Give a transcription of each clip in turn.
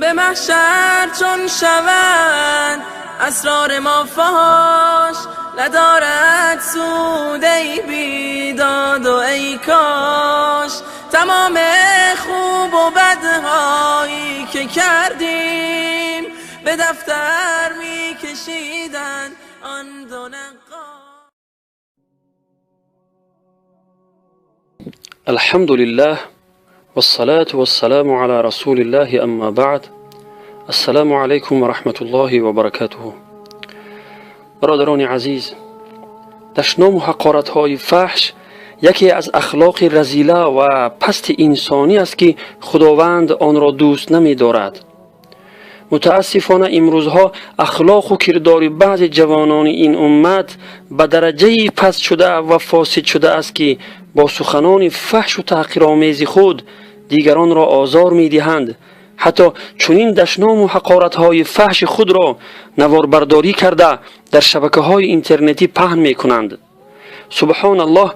به محشر چون شود اسرار ما فاش، ندارد سود ای بیداد و ای کاش. تمام خوب و بدهایی که کردیم به دفتر میکشیدن آن دو نقاش. الحمد لله والصلاة والسلام على رسول الله، اما بعد. السلام علیکم و رحمت الله و برکاته. برادران عزیز، دشنام و حقارت‌های فحش یکی از اخلاق رذیله و پست انسانی است که خداوند آن را دوست نمی‌دارد. متاسفانه امروزها اخلاق و کردار بعض جوانان این امت به درجه پست شده و فاسد شده است که با سخنان فحش و تحقیرآمیز خود دیگران را آزار می‌دهند. حتی چنین دشنام و حقارت‌های فحش خود را نواربرداری کرده در شبکه‌های اینترنتی پهن می‌کنند. سبحان الله،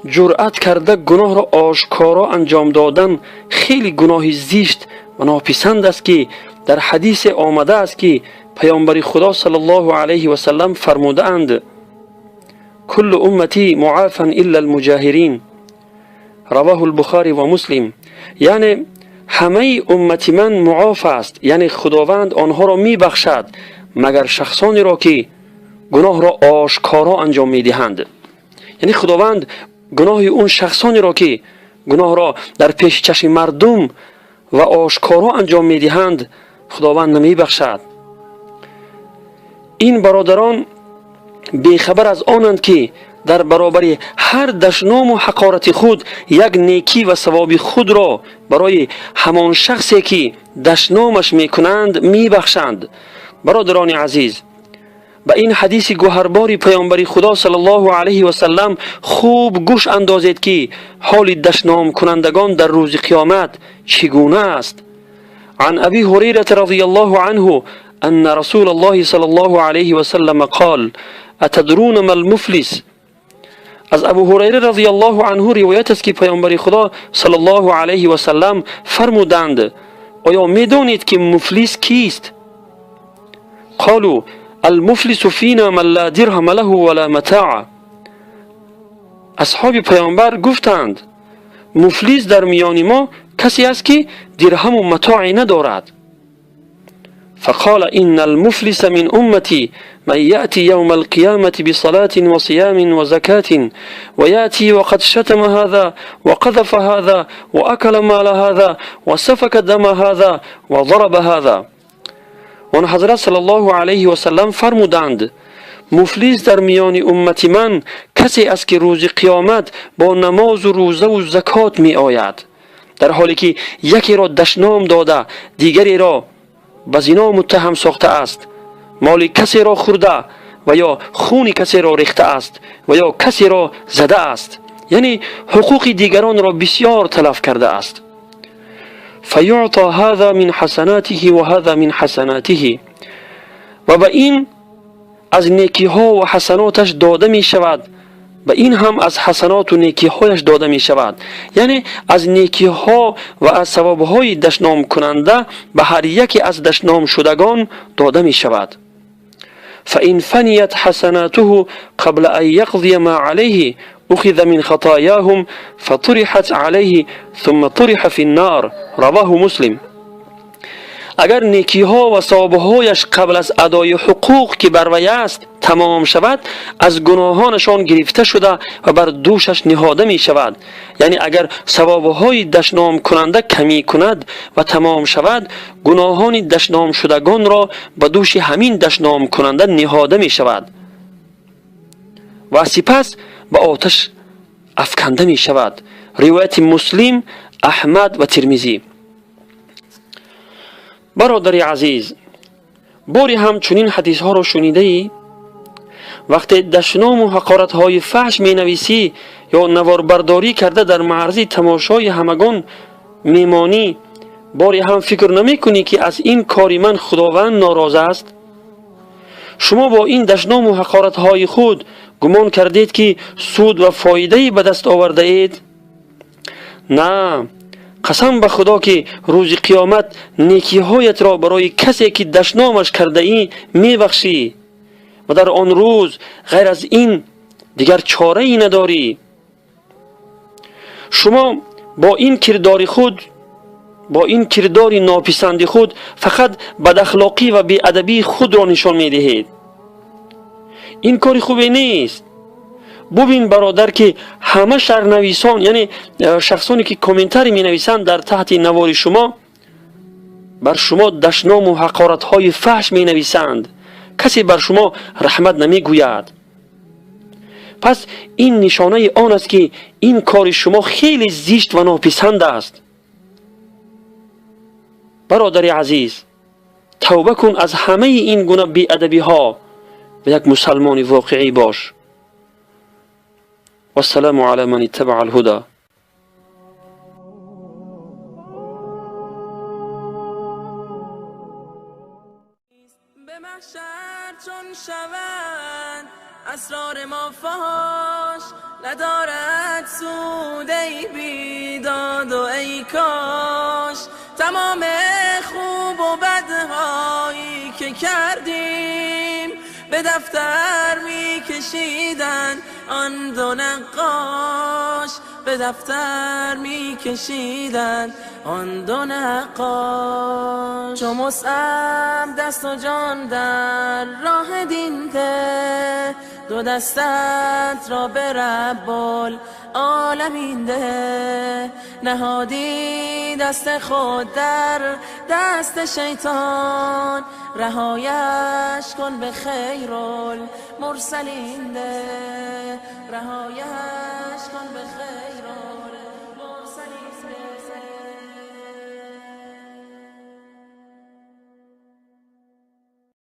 جرأت کرده گناه را آشکارا انجام دادن خیلی گناه زشت و ناپسند است که در حدیث آمده است که پیامبر خدا صلی الله علیه و سلم فرموده اند: کل امتی معافا الا المجاهرین. رواه البخاری و مسلم. یعنی همه امت من معاف است، یعنی خداوند آنها را میبخشد مگر شخصانی را که گناه را آشکارا انجام میدهند. یعنی خداوند گناه اون شخصانی را که گناه را در پیش چشم مردم و آشکارا انجام میدهند خداوند نمیبخشد. این برادران بیخبر از آنند که در برابر هر دشنام و حقارت خود یک نیکی و ثواب خود را برای همان شخصی که دشنامش میکنند میبخشند. برادران عزیز، به این حدیث گوهربار پیامبر خدا صلی الله علیه و سلم خوب گوش اندازید که حال دشنام کنندگان در روز قیامت چگونه است. عن ابی هریره رضی الله عنه ان رسول الله صلی الله علیه و سلم قال: اتدرون ما المفلس؟ از ابو هریره رضی الله عنه روایت است که پیامبر خدا صلی الله علیه و سلم فرمودند: آیا میدانید که مفلس کیست؟ قالوا: المفلس فینا من لا درهم له ولا متاع. اصحاب پیامبر گفتند: مفلس در میان ما کسی است که درهم و متاعی ندارد. فقال: إن المفلس من أمتي من يأتي يوم القيامة بصلاة وصيام وزكاة ويأتي وقد شتم هذا وقذف هذا وأكل مال هذا وسفك دم هذا وضرب هذا. آن حضرت صلی الله علیه و سلم فرمودند: مفلس در میان امت من کسی است که روز قیامت با نماز و روزه و زکات می آید، در حالی که یکی را دشنام داده، دیگری را به زنا متهم ساخته است، مال کسی را خورده و یا خون کسی را ریخته است و یا کسی را زده است، یعنی حقوق دیگران را بسیار تلف کرده است. فیعطى هذا من حسناته و هذا من حسناته. و به این از نیکی ها و حسناتش داده می شود، به این هم از حسنات و نیکی هایش داده می شود، یعنی از نیکی ها و از ثواب های دشنام کننده به هر یکی از دشنام شدگان داده می شود. فإن فنیت حسناته قبل أن يقضي ما عليه أخذ من خطاياهم فطرحت عليه ثم طرح في النار. رواه مسلم. اگر نیکی ها و ثواب هایش قبل از ادای حقوق که بر وی است تمام شود، از گناهانشان گرفته شده و بر دوشش نهاده می شود. یعنی اگر ثواب های دشنام کننده کمی کند و تمام شود، گناهان دشنام شدگان را به دوش همین دشنام کننده نهاده می شود و سپس به آتش افکنده می شود. روایت مسلم، احمد و ترمذی. برادر عزیز، باری هم چنین حدیث ها را شنیده ای؟ وقتی دشنام و حقارت های فحش می نویسی یا نواربرداری کرده در معرض تماشای همگان میمانی، باری هم فکر نمی کنی که از این کاری من خداوند ناراض است؟ شما با این دشنام و حقارت های خود گمان کردید که سود و فایده به دست آورده اید؟ نه، Қасам ба Худо, ки рӯзи қиёмат некиҳоятро барои касе, ки дашномаш кардаӣ, мебахшӣ ва дар он рӯз ғайр аз ин дигар чорае надорӣ. Шумо бо ин кирдори худ, бо ин кирдори нописанди худ фақат бадахлоқӣ ва беадабии худро нишон медиҳед. Ин кори хубе нест. Бубин, бародар, ки ҳама шарҳнависон, яъне шахсоне, ки комментарий менависанд дар таҳти навори шумо, бар шумо дашному ҳақоратҳои фаҳш менависанд. Касе бар шумо раҳмат намегӯяд. Пас ин нишонаи он аст, ки ин кори шумо хеле зишт ва нописанд аст. Бародари азиз, тавба кун аз ҳамаи ин гуна беадабиҳо ва як мусалмони воқеӣ бош. والسلام على من اتبع الهدى. به محشر چون شوند اسرار ما فاش، ندارد سود ای بیداد و ای کاش. تمام خوب و بدهایی که کردیم به دفتر میکشیدن آن دو نقاش، به دفتر میکشیدن آن دو نقاش. چو مصعب دست و جان در راه دین ده، دو دستت را به رب العالمین ده. نهادی دست خود در دست شیطان، رهایش کن به خیر المرسلین ده، رهایش کن به خیر.